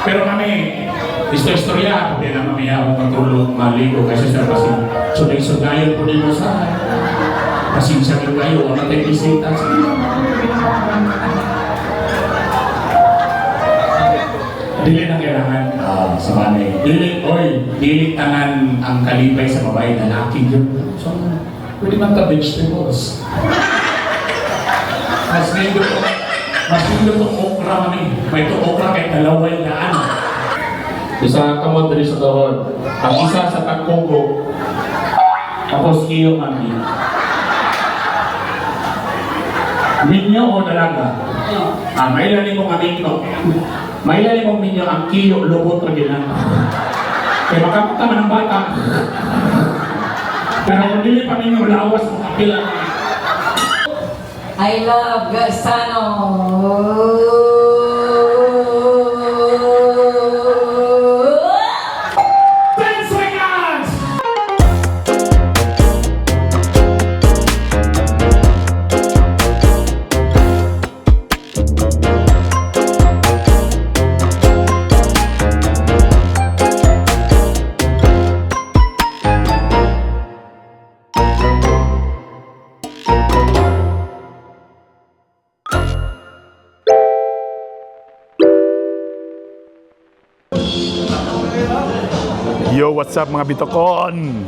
Pero kami, istorya, hindi na mamaya ako matulog, maligo kasi sa kasi suday-sudayon po din mo sa pasensya kayo kayo, wala tayong bisita. Sige lang, dili na kailangan sa banay. Dili, oy, dili tanan ang kalipay sa babae, lalaki yun. So, pwede man ta vegetables. Mas nindot tong okra man eh. May to okra kay dalaway daan. Isa kamot diri sa tuhod. Ang isa sa tagkugo. Tapos iyo mami. Minyo o dalaga? Ah, may lalim mong minyo. May lalim mong minyo ang kiyo lubot ra gina. Kay makapunta man ang bata. Pero kung dili pa minyo lawas mo kapila. I love Gaisano. 10 seconds! Yo, what's up, mga bitokon?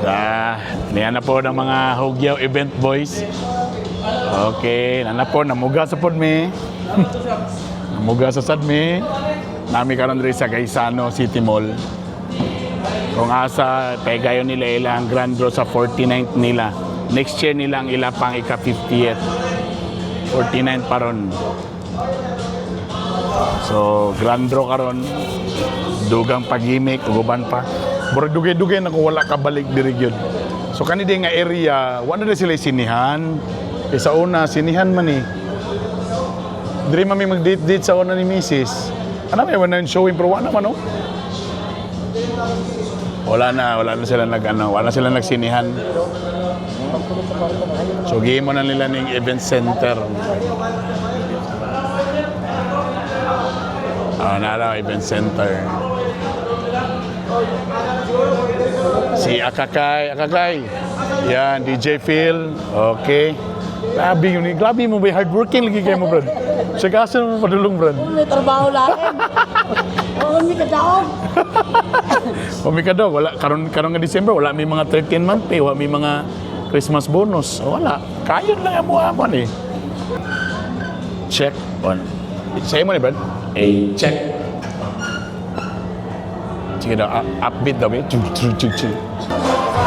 Ah, niyan na po ng mga Hugyaw event boys. Okay, nana po, namuga sa pod mi. Namuga sa sad mi. Nami karon diri sa Gaisano City Mall. Kung asa, pegayon nila ilang grand draw sa 49th nila. Next year nila ang ila pang ika-50th. 49 pa ron. So, grand draw karon, dugang pagimik ug uban pa. Murag dugay-dugay na kung wala ka balik diri gyud. So kani di nga area, wala na sila sinihan. Kay sa una sinihan man eh. Diri man mi mag-date-date sa una ni Mrs. Ano may wala na showing pero wala man oh. Wala na sila nag ano, wala na sila nagsinihan. So gihimo na nila ning event center. Ah, nara event center. Si Akakay, Akakay. Yan, DJ Phil. Okay. Grabe yun. Eh. Grabe mo ba? Hardworking lagi kayo mo, brad. Sa kaso mo padulong, brad. May trabaho lang. Oo, may kadaog. Pumika daw, wala, karon karon nga December, wala may mga 13 month pay, wala may mga Christmas bonus. Wala. Kayon lang ang buha mo eh. Check on. Sa'yo mo ni brad? A check. Sige daw, upbeat daw. Eh. Chug, chug, chug, chug.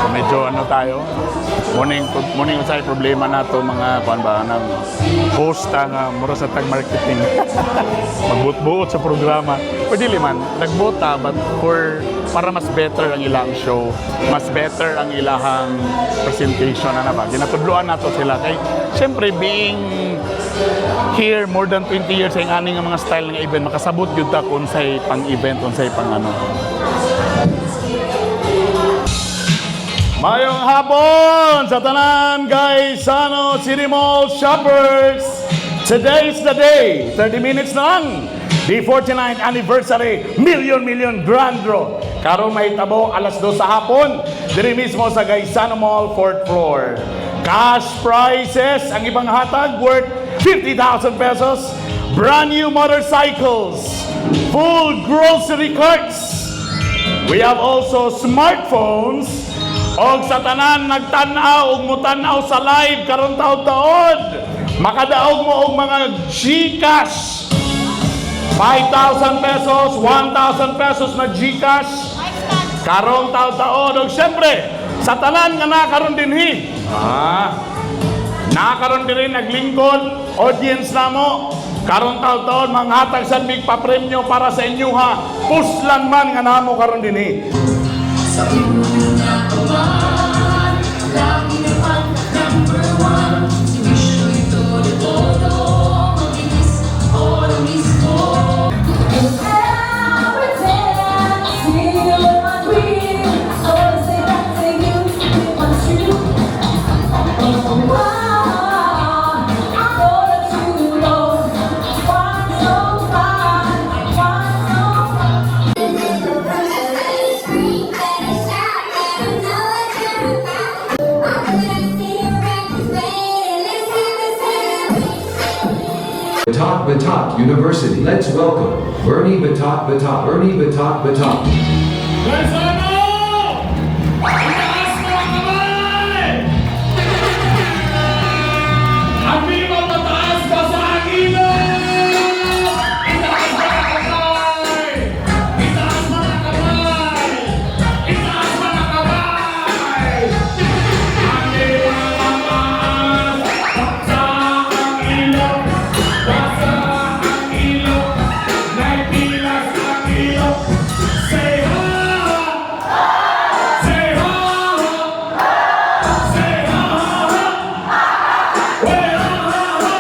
So, medyo ano tayo, morning morning sa problema na to mga kuan ba ng host ang mura sa tag marketing. Magbuot-buot sa programa. Pwede man, nagbuta but for para mas better ang ilang show, mas better ang ilahang presentation na ba. Ginatudloan nato sila kay syempre being here more than 20 years ang aning nga mga style ng event makasabot gyud ta kung unsay pang event, unsay pang ano. Mayong hapon sa tanan Gaisano City Mall shoppers! Today's the day! 30 minutes na lang! The 49th anniversary Million Million Grand Draw. Karon may tabo alas 2 sa hapon diri mismo sa Gaisano Mall 4th floor. Cash prizes ang ibang hatag worth 50,000 pesos, brand new motorcycles, full grocery carts. We have also smartphones og sa tanan nagtan-aw og mutan-aw sa live karon taon-taon. Makadaog mo og mga GCash. 5,000 pesos, 1,000 pesos na GCash. Karong taon-taon og syempre sa tanan nga nakaron dinhi. Ah. Nakaron diri naglingkod audience namo. Karon taon-taon manghatag sad mig papremyo para sa inyo ha. Puslan man nga namo karon dinhi. Sa una pa man, lagi na pang number one. Si Wisho'y todo-todo, mabilis, oro mismo. Every day I see you in my dream. I wanna say that to you, if I'm true. Oh, I know that you know. Why so fine? Why so Batac Batac University. Let's welcome Bernie Batac Batac, Bernie Batac Batac. Gaisano! Itaas mo ang kamay! Ang bima mataas pa sa agila! Itaas mo ang kamay! Itaas mo ang kamay! Itaas mo ang kamay! Ang bima mataas, basa ang ilong, basa ang ilong, naipilas ang ilong. Say ha! Say ha! Say ha ha ha! Way ha ha ha!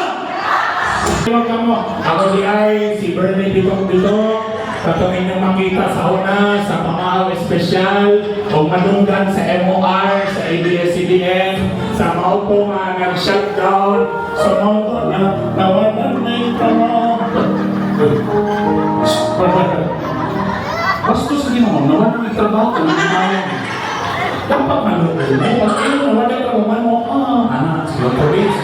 Welcome mo. Ako di ay si Bernie Bitong Bitong. Katong inyong makita sa una, sa Pamao Espesyal, o manunggan sa MOR, sa ABS-CBN, sa maupo nga nag-shutdown, sa maupo na nawalan na yung trabaho. Bastos Ginoo, nawalan ng trabaho, kanang dapat maluoy mo. Pag iyong nawalan ka, mo, anak, sila police.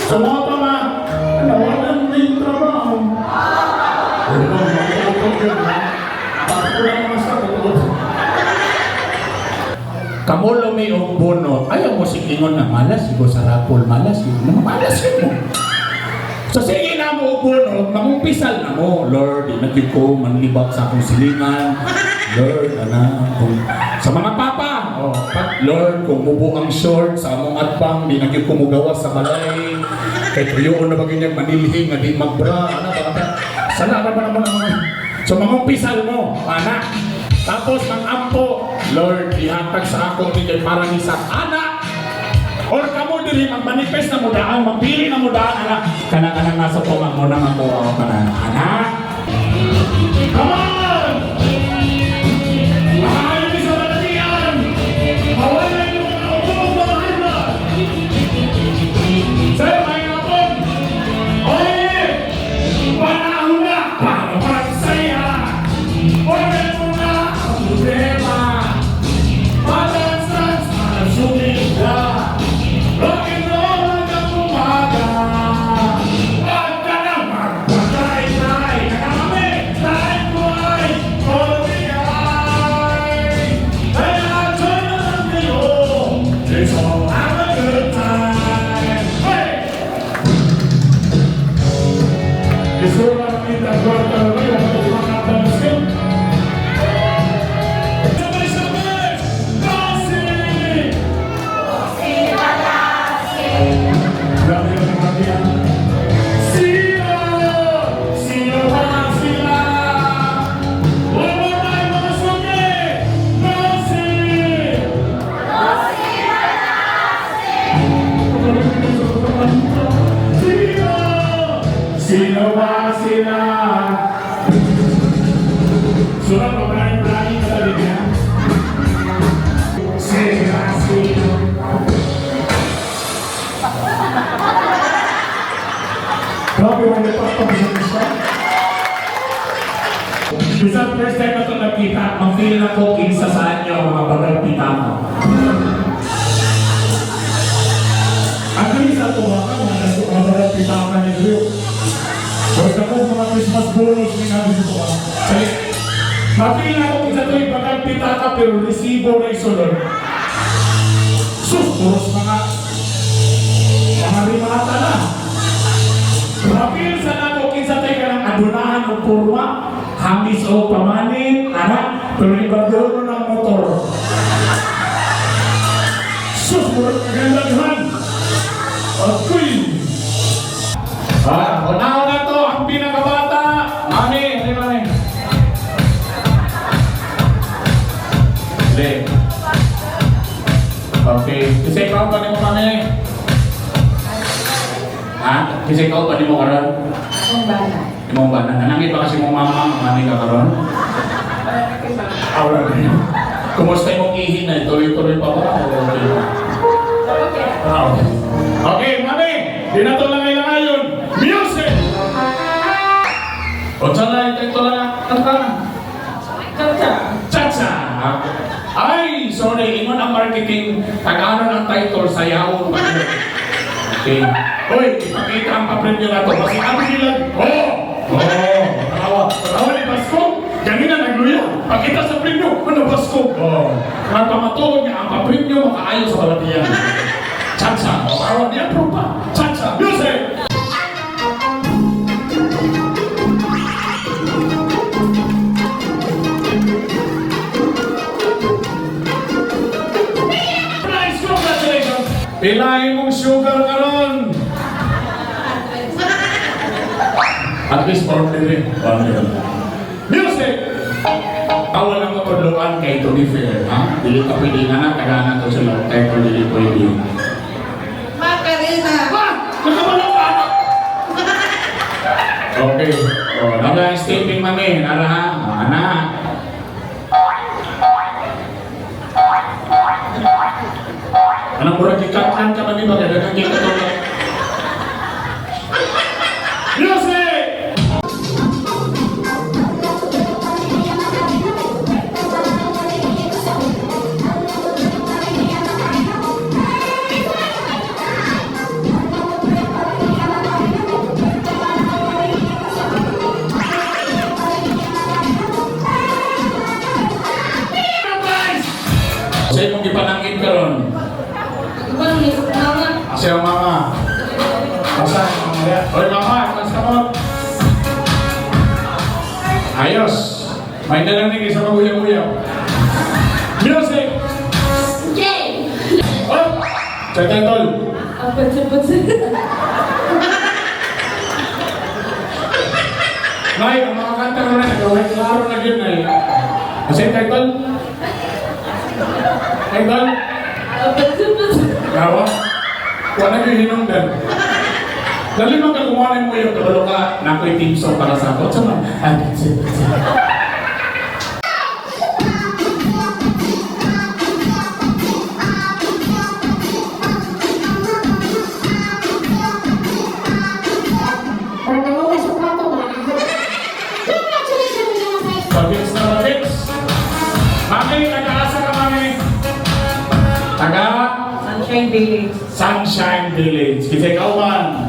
Sa mga tama, nawalan na yung trabaho. Ano ba, Kamulo may og bunot. Ayaw mo sigingon na malas ko sa rapol, malas yun. Malas yun mo. So sige na mo og bunot, mangumpisal na mo. Lord, di na gyud ko manlibak sa akong silingan. Lord, ana, kung sa mga papa, oh, Lord, kung mubo ang short sa among atbang, di na gyud ko mugawas sa balay. Kay tuyoon na ba ganyan manilhi nga di magbra, ana ba? Sala ra ba naman ang mga. So mangumpisal mo, anak. Tapos mangampo, Lord, ihatag sa ako ni kay para ni sa anak. Or kamo diri magmanifest na mo daan, magpili na mo daan anak. Kana kana nga sa tunga mo nang ako ako kana anak. Come on! Maayo ni sa balatian. Mawala yung mga upo mga high. Sir, may hapon. Oye! Panahon na para magsaya. Order mo na ang problema. Mag-dance-dance para sumigla. Rock and roll hanggang umaga. Huwag ka na magpatay-tay. Nakakami, tayo ko ay konti-ay. Kaya join na lang kayo. Let's all have a good time. Hey! Isura kita kwarta na Sabay-sabay! Kasi! Grabe yung grabe yan. Sino? Sino ba sila? One more time, mga suki! Kasi! Sino? Sino ba sila? Surat pa maraming maraming sa niya. Sino? Sino? Grabe, wala pa pa sa isa. Bisa first time na ito nagkita, ang feel na ko kinsa sa inyo mga bagal pita mo. Ang bilis sa tuwa ka, mga bagal pita ka ni Drew. Basta ko mga Christmas bonus ni namin sa tuwa. Sali, mapil na ko kinsa ito yung bagal pita ka pero resibo na isulod. Sus, puros mga rimata na. Mapil sa nako kinsa tay kanang adunahan og kurwa, hamis o pamanit, ana, pero ibagoro ng motor. Sus, murag kagandaghan. Ako'y. Ah, una na to ang pinakabata. Mami, hindi mami. Hindi. Okay. Kasi ikaw pa ni mo, mami. Ha? Kasi ikaw pa ni mo karon? Akong bana. Imong ba? Nanangit ba kasi mong mama, mami ka karon? Ah, wala na yun. Kumusta imong ihi na? Tuloy-tuloy pa ba? O okay na? Okay. Ah, okay. Okay, mami! Di na to lang ngayon. Music! Unsa na yung title na? Kanta na. Chacha. Chacha! Ay, sorry. Ingon ang marketing. Tag-anon ang title, sayaw. Okay. Hoy, ipakita ang papremyo na to. Kasi ano nila? Oh! Oh! Tawa. Tawa ni Basko. Ganina nagluya. Pakita sa premyo. Ano Basko? Oh. Nagpamatuod nga ang papremyo makaayo sa balatian. Chacha. Oh, awan niya approve pa. Chacha. Music! Nice! Congratulations! Pilain mong sugar karon. At least for rin. Music! Bawal ang kapudluan kay to be fair, ha? Dili ka pwede nga na, tagana to sila. Kaya kung dili pwede. Macarena. Ah! Nakabalo ka! Okay. Oh, nara stepping mami, nara ha. Oh, ana. Anong murag gikatkan ka mami ba kay daghang gikatulog. Music! Sa imong gipanangin karon. Asa yung mama? Asa yung mama ya? Oy mama, taas ka mo. Ayos. May nalang ni sa maguyaw-uyaw. Music! Jay! Oh! Chay tol. Nay, ang mga kanta ko na, nagawin klaro na yun ay. Asa yung title? Title? Gawa? Wala yung hinungdan. Dali man ka kumuha mo yung kabalo ka, nakoy team song para sa ako. Tsaka, ah, that's it, that's it. Pabits na pabits. Mami, taga-asa ka, mami? Taga? Sunshine Village. Sunshine Village. Kita ikaw man.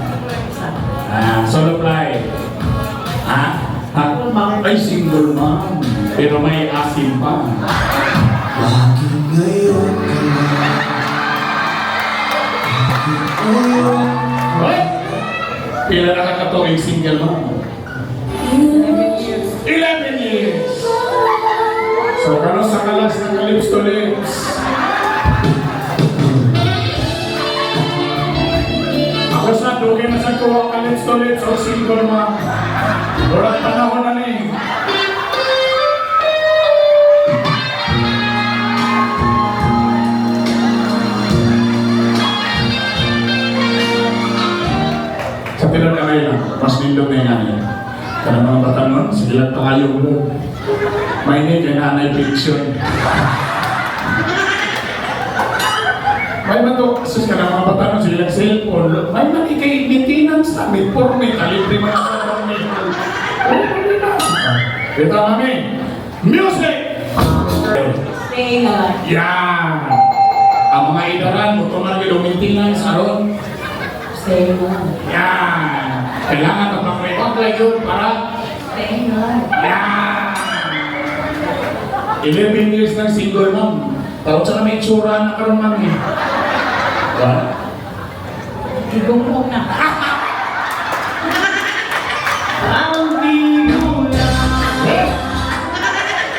Ah, solo fly. Ha? Ha? Ay, single mom. Pero may asim pa. Bakit ngayon ka lang? Bakit ngayon? Hoy! Pila na kakatuig single mom? 11 years! So, kano sa kalas ng lips to lips? Ako sa dugay na sa kuha ka lips to lips o single mom. Walang panahon na ni. Sa tilang na ngayon, mas nindot na yung ano. Kanang mga bata nun, sige lang pangayo mo. May ni kay nanay pension. May man to, sus ka ng mga bata nun, sige lang cellphone. May man ikay maintenance na, may porme, kalibre man sa porme. Oh, pwede na. Ito kami. Music! Stay alive. Yan! Ang mga idaran, mo tumar yung maintenance, aron. Stay alive. Yan! Kailangan at may apply yun para Stay alive. Yan! 11 years ng single mom. Tawag sa may itsura na karon ma'am eh. Diba? Igumong na. Ang tigulang. Eh?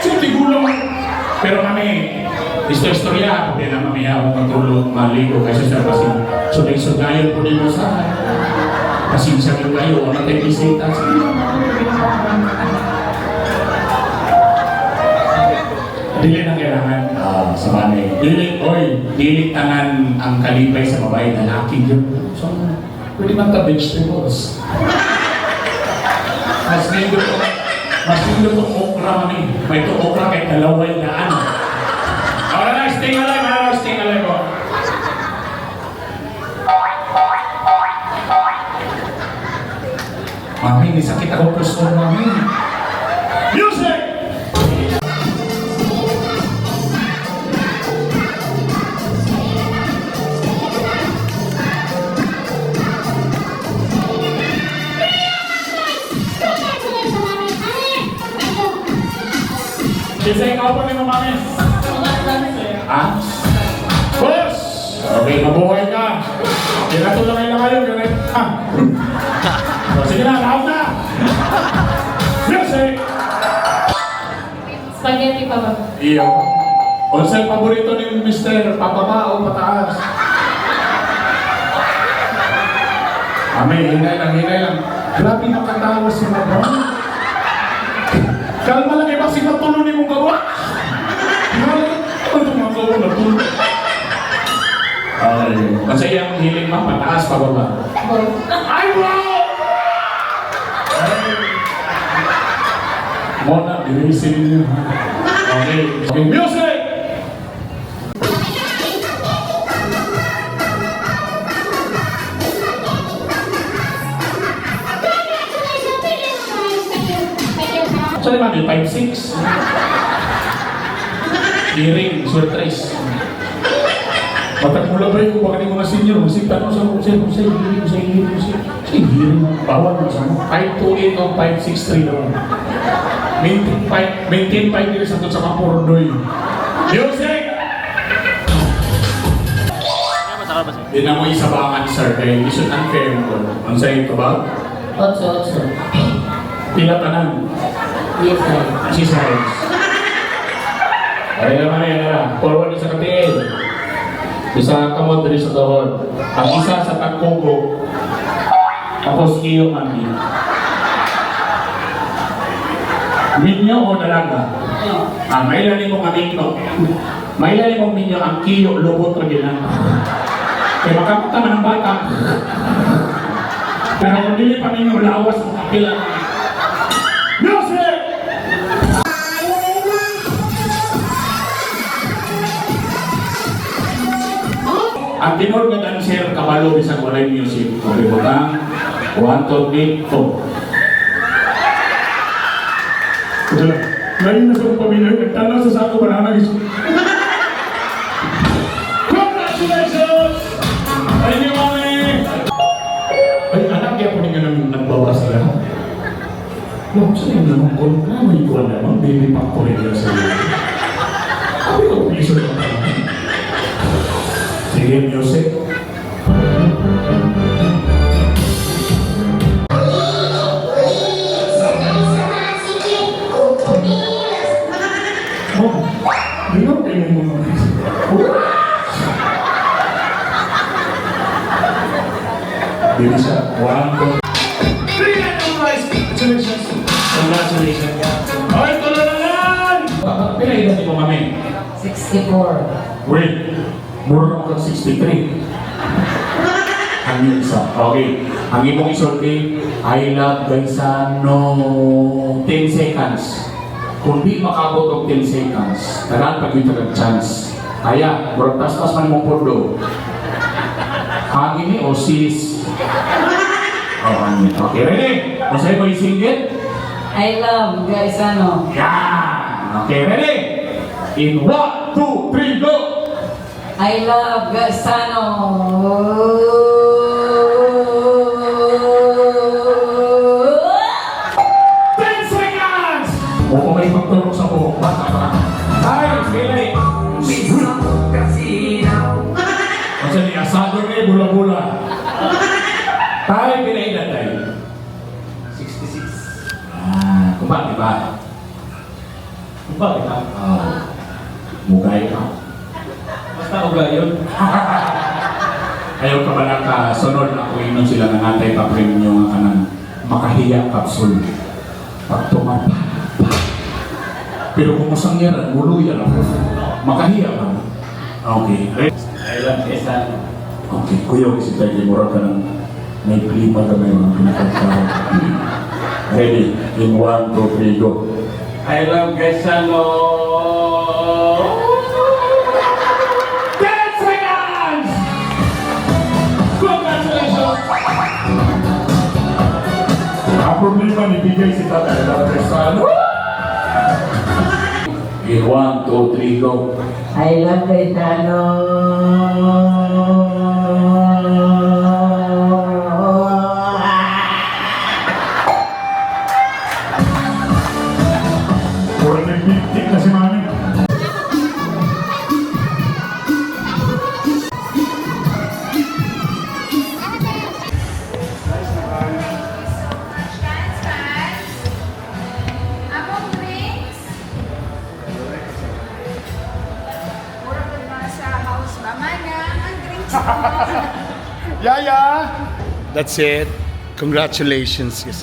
So, tigulang. Pero mami, Mr. Storya, pwede na mami ako matulog, maligo kasi sa kasi sugay-sugayon po din mo sa pasensya kayo kayo, wala tayong bisita. Sige lang, dili na kailangan sa banay. Dili, oy, dili tanan ang kalipay sa babae, lalaki yun. So, pwede man ta vegetables. Mas nindot ko, mas nindot ko okra mami. May to okra kay 200. Ahora na, stay alive, ahora na, stay alive oh. Mami, may sakit ako gusto, mami. Music! Isa ikaw pa ni mo, mami. Ha? Boss! Okay, mabuhay ka. Pinatulangay na kayo, ganit. Ha? O, sige na, lahat na! Music! Spaghetti pa ba? Iyo. Unsay paborito ni Mr. Pababa o pataas? Ame, hinay lang, hinay lang. Grabe nakatawa si Mama. Kalma lang, iba si matulo ni mong gawa. Ano mga gawa na tulo? Okay. Kasi iyang hiling ma'am, pataas, pababa. Ay, wow! Mona, inisin niyo. Okay. Okay, music! Sorry, mami, 5'6". Hearing, surprise. Matag mula ba yung baka ni mga senior, masig tanong sa kung sa'yo, kung sa'yo, hearing, sa'yo, hearing, sa'yo, sa'yo, hearing, bawal mo sa mo. 5'2'8 o 5'6'3 naman. Maintain 5, maintain 5 nila sa sa Kamporodoy. Music! Di na mo isabangan, sir, kay isod unfair mo. Ang sa'yo ito ba? Otso, otso. Pila tanan. Yes, sir. Si size. Ay naman yan na. Forward sa katil. Isa kamot diri sa doon. Ang isa sa tagkugo. Tapos iyo mami. Minyo o dalaga? Ah, may lalim mong aminyo. May lalim mong minyo ang kiyo lubot ra gina. Kaya makapunta man ang bata. Pero kung dili pa minyo lawas mo kapila. Music! Ang tinuod nga dancer, kabalo bisag walay music. Okay, butang. 1, 2, 3, 4. Ito lang. Ngayon na sa kong pamilya, nagtanaw sa sako, banana guys. Congratulations! Thank you, mami! Ay, anak, kaya po ninyo nang nagbawa sila. No, saan yung naman ko? Ano yung kuwan naman? Baby pop ko rin yan sa iyo. Sabi ko, please, sir. Sige, music. Oh, di ba kayo yung mga Baby siya. One, two, three, and two, guys. Congratulations. Congratulations. Okay, tuloy na lang! Pila edad mo kami? 64. Wait, mura naman kang 63. Ang yung isa. Okay. Ang imong isulti, I love Gaisano 10 seconds. Kung di makabot og 10 seconds, tagaan pag yung tagang chance. Kaya, murag tas-tas man mong pondo. Hangin ni o sis? Oh, hangin. Okay, ready? O sa'yo ko isinggit? I love Gaisano. Yan! Okay, ready? In 1, 2, 3, go! I love Gaisano. Ten seconds! Huwag may pagtulog sa buhok. Bata pa. Ay, pili! Kasi ni asado ni bula-bula. Tayo pinaidad tayo. 66. Ah, kumba, di ba? Kumba, di ba? Ah, mugay ka. Basta uga yun. Ayaw ka ba lang ka, sunod na ako inon sila nga natay pa premyo nga kanang makahiya capsule. Pag tumapa, pa. Pero kung masangyaran, muluyan ako. Makahiya ka. Okay. I love Gaisano. Okay, kuya, kasi tayo mura ka ng may klima ka may mga pinakanta. Ready? In 1, 2, 3, go. I love Gaisano. 10 seconds! Congratulations! Ang problema ni BJ si Tatay Love Gaisano. In 1, 2, 3, go. I love Gaisano. Murag nagmintik na si Mami. Among drinks. Mura pa ba sa house ba? Manang, ang drinks mo. Yaya! That's it. Congratulations. Yes.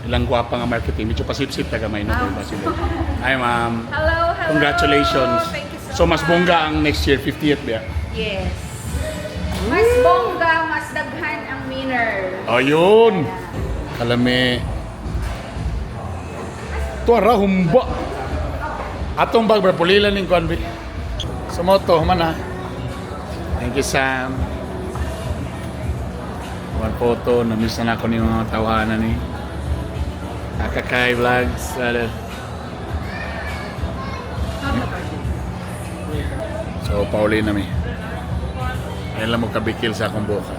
Ilang gwapa nga marketing. Medyo pasipsip ta gamay no ba sila. Hi, ma'am. Hello, hello. Congratulations. Thank you so So mas much. bongga ang next year, 50th ba? Yes. Mas bongga, mas daghan ang winner. Ayun. Kalami. Tuara humba. Atong bag bro, pulila ning kuan bi. Sumoto human ha. Thank you, Sam. One photo, na-miss na ako ni mga tawanan ni. Akakay Vlogs. Ano. So, pauli na mi. Ngayon lang mo kabikil sa akong buka.